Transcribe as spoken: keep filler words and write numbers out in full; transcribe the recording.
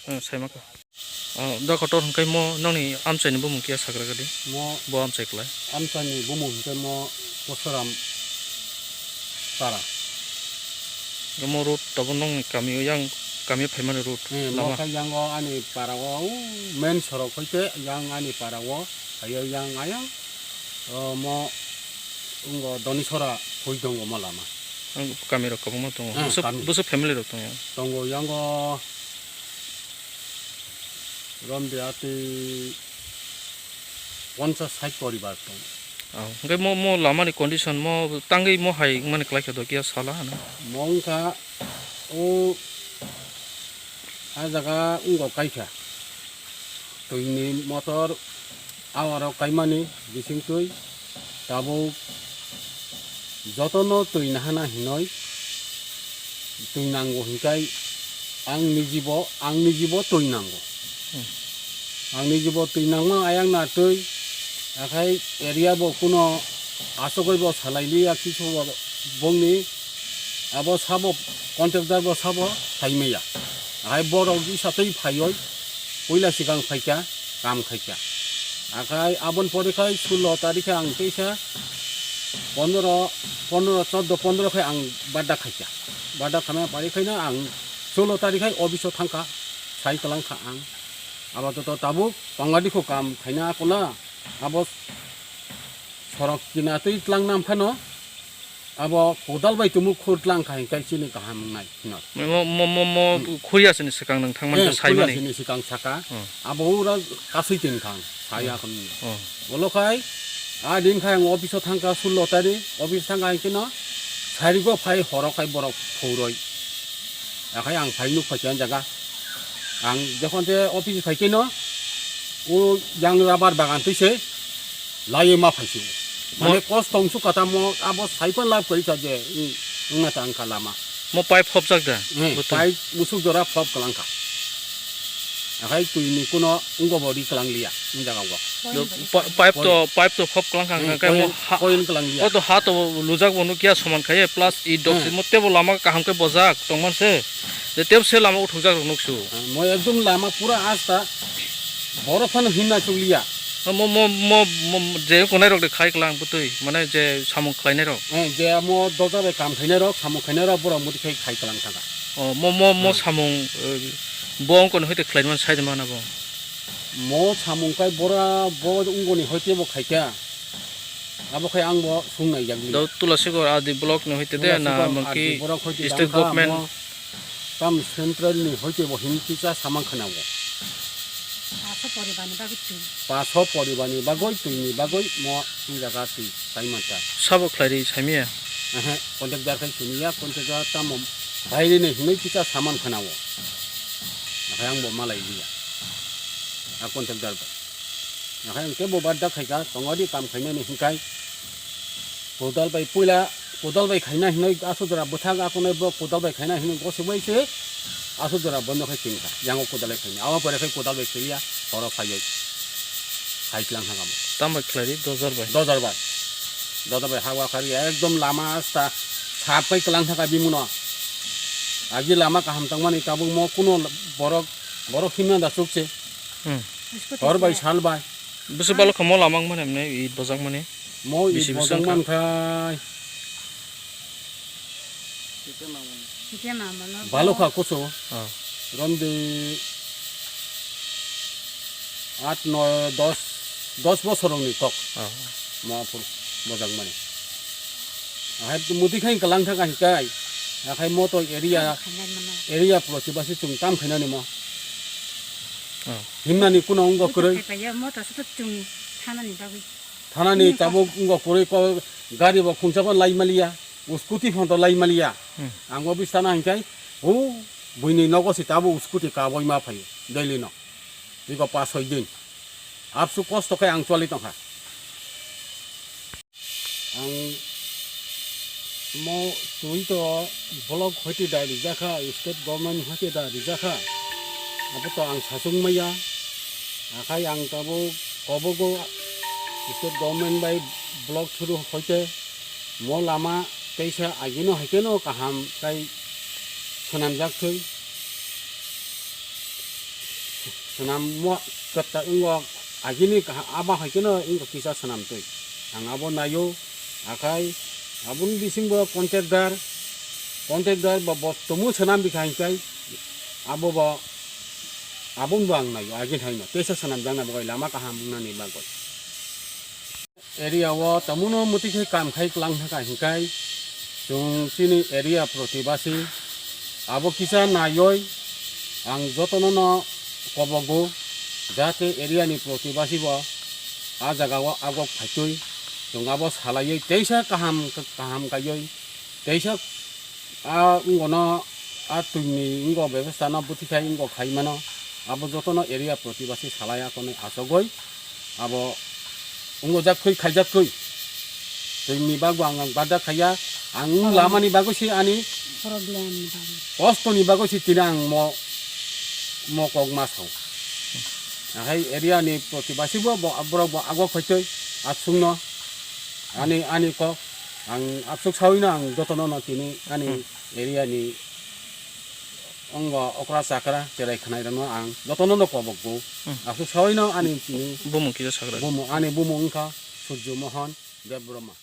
Hmm, saimaka. Oh, da kotor hwnkhe mo nokni amchaini bumung kiya sagra gadi? Mo Bo amchai klai. Amchaini bumung hwnkhe mo Kosoram para. Mo road tabuk nokni kami o yang, kami o phaimani road. Eh, mo lama. Khe yango ani para o, o main sorok hoite yang ani para o, hayo yang ayang, o mo wnggo Donisora hui tongo mo lama. Ang kami rok kwbangma tongo. Eh, Bwswk, kami. Bwswk family rok tongo? Tongo yango Romde atwi ponchas sait poribar tongo. Oh, hwnkhe mo, mo lamani condition mo tangwi mo hai wngmani kwlai kha do kiya sala hano? Mo wngkha o, a jaga wngkha kaikha. Twini motor awarok kaimani bisingtwi tabuk jotono twi nahana hinoi twi nango hinkai ang nijibo, ang nijibo twi nango. Hmm. Ang nijibo twi nangma ayang na twi, akhai area bo kuno asogoi bo salai liya kisu bo bongni abo sabo contractor bo sabo phaimaya. Akhai borok isa twi phaioi puila sikang phaikha. Kam khaikha. Akhai aboni pore khai sullo tarikhe ang teisa pondro, pondro, choddo, pondro khai ang badda khaikha. Badda khana pari khaina ang sullo tarikhe office o thangkha, sai twlang kha ang. Abo to, to tabuk tongadi kho kam khaina kola abo sorok kinatwi tlang nam phano. Abo kodal bai tumu khur tlang kha hinkai chini kaham wngnai hino. Mo, mo, mo, mo, Hmm. Khuri asini swkang nang thangmani Eh, sai khuri mani. Asini swkang saka. Hmm. Abo ura kasui tin khang, saya Hmm. Khon. Hmm. Bolo khai, a din khai ang office o thangka sullo tari, office thangka hinkhe no, sari go phai horo khai borok phuroi. Akhai ang phai nuk phai chan jaga. Ang jokhon je office phai khe no, o yang rubber bagan twi se, Laiwi ma phaisio. Mane Mo- kos tong su kata mo abo cycle lab kori sa je, wng, wngna ta wngkha lama. Mo pipe hopjak da? Hmm, Bo twi. Pipe musuk jora pop kalang kha. Akhai twi ni kuno wngbo bo ri kalang liya, wng jaga go. Do pa-, pipe to, pipe to hop kalang kha, Hmm, hwnkhe mo coil, ha, coil kalang liya. O to ha to lujak bo nukya soman khaye, plus i dok Hmm. mo tebo lama kaham khe bojak tongman se. Je tebo se lama uthukjak rok nuksu. Mo ekdom lama pura asta borok phano himna chukliya. Mo, mo, mo, mo, je konai rok de khai klang bwtwi, mane je samung khlainai rok. Eh, je mo doja bai kam khainai rok, samung khainai rok, borok muti khai khai klang thangkha. O, mo, mo, mo Hmm. samung, eh, bo ongkoni hoite khlaimani sai de mana bo? Mo samung kai bora bo ongkoni hoite bo khaikha. Abo khai ang bo sung nai jak liya. Do Tulasigor R D block ni hoite de na Tulasigor mangki R D block hoite state tangkha, government? Mo tam central ni hoite bo himti cha samang khana bo. Paso poribar ni bagwi twi. Paso poribar ni bagwi twi ni bagwi mo sung jaga twi sai manta. Sabo khlai ri saimiya? Ehe, contact dar khai siniya, contact dar tamo baire ni hinoi kisa samang khana bo. Akhai ang bo malai liya. A contact dar bai. Akhai ang kebo badda khaika, tongodi kam khainani hinkai. Kodal bai puila, kodal bai khaina hinoi asuk jora bwthak akonoi bo kodal bai khaina hinoi gosok bai se asuk jora bondo khai tingkha. Yango kodal bai khaina. Awa pore khai kodal bai khaiya, toro phaioi. Khai tlang thangkha mo. Tam bai khlai ri, dojar bai. Dojar bai. Dojar bai hawa khari ekdom lama asta sap khai tlang thangkha bimuno. Agi lama kaham tangmani tabuk mo kuno borok, borok himna da chukse. Hmm. Hor bai sal bai. Bwswk balok kha mo lama wngmani hwnwi it bojak mani? Mo it bisi bisi bojak wngkha. Man khai. Balok kha kusu. Ah. Romdi at, noi, dos, dos bosorokni kok. Ah. Mo aphuru bojak mani. Ahai muti khai kalang thangkha hikai. Akhai mo to area, area protibasi chwng tam khainani mo. Ah. Himnani kuno wngkha kwrwi. Motor se to chwng thanani bagwi. Thanani tabuk wngkha kwrwi ko gari bo khungsa bo lai maliya, scooty phano lai maliya. Hmm. Ang office thana hinkhe, o buini nogo se tabuk scooty kabui ma phaio daily no. Iko pas soi din. Absu kosto khe ang choli tongkha. Ang mo twi to block hoite da rijakha, state government hoite da rijakha. Abo to ang sachung maya. Akhai ang tabuk kobogo state government bai block through hoite mo lama teisa agino haikeno kaham kai swnamjak thwi. Swnam mo-, kwta wngkha agini kaha-, abo hai kheno wngkha kisa swnam twi. Ang abo naio, akhai aboni bisingo contractor, contractor bo, bo tomo swnam bikha hinkai, abo bo, aboni bo ang naio, agini haino teisa swnamjaknai bo lama kaham wngnani bagwi. Area o tamuno mwtwi khe kam khai klang thaka hinkai chwng chini area protibasi abo kisa naioi ang jotono no kobogo jate area ni protibasi bo a jaga o agok phaitwi chwng abo salaiwi teisa kaham kaham kaioi teisa a wngkha no a twini wngkha bebostha no bwtwi khai wngkha khai mano abo jotono area protibasi salai akonwi asogoi abo wngkha jak thwi khaijak thwi twini bagwi ang ang barda khaiya ang wng lamani bagwi se ani Problem ni bagwi. Kosto ni bagwi se tini ang mo mo kok ma sao. Ahai area ni protibasi bo bo borok bo agok phaitwi aswk no ani ani kok ang aswk sawi no ang jotono no tini ani area ni wngkha okra chakra cherai khwnairokno ang jotono no kobokgo. Hmm. Aswk sawi no ani tini Bumung kisa sakra. Bumu ani bumu wngkha Surjo Mohan Debbarma.